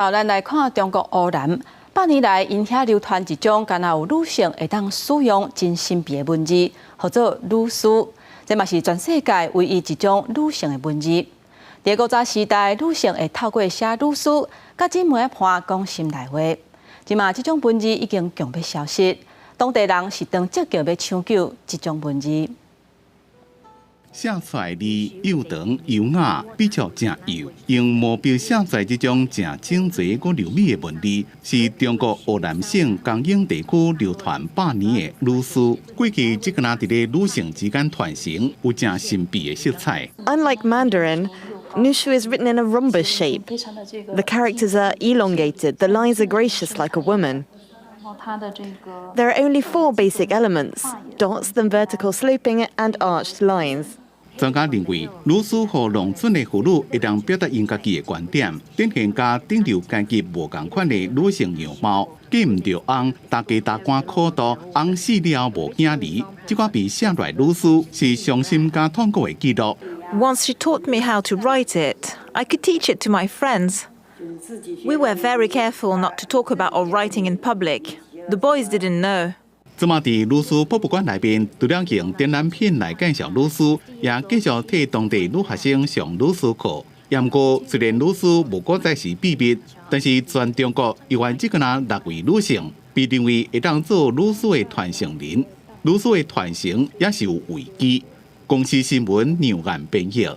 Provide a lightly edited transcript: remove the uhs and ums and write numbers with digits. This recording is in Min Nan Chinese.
好，咱來看中國湖南，百年來𪜶遐流傳一種敢若有女性會當使用真神秘的文字，號做女書。這嘛是全世界唯一一種女性的文字。佇古早時代，女性會透過寫女書，佮姊妹仔伴講心內話。這馬這種文字已經強欲消失，當地人是當積極欲搶救這種文字。寫出來字幼長優雅，筆觸誠幼，用毛筆寫出來這種誠整齊閣柔美的文字，是中國湖南省江永地區流傳百年的女書。過去這個若佇咧女性之間傳承，有誠神秘的色彩。 Unlike Mandarin, Nushu is written in a rhombus shape. The characters are elongated, the lines are gracious like a woman. There are only four basic elements: dots, then vertical sloping and arched lines. 專家認為，女書予農村的婦女會當表達𪜶家己的觀點，展現佮頂流階級無仝款的女性樣貌。嫁毋著翁，大家大官苦度，翁死了無囝兒，這寡被寫落來女書是傷心佮痛苦的記錄。 Once she taught me how to write it, I could teach it to my friends. We were very careful not to talk about our writing in public. The boys didn't know. 這馬佇女書博物館內面，除了用展覽品來介紹女書，也繼續替當地女學生上女書課。毋過，雖然女書無閣再是秘密，但是全中國猶原只敢若六位女性被認為會當做女書的傳承人，女書的傳承也是有危機。公視新聞楊岩編譯。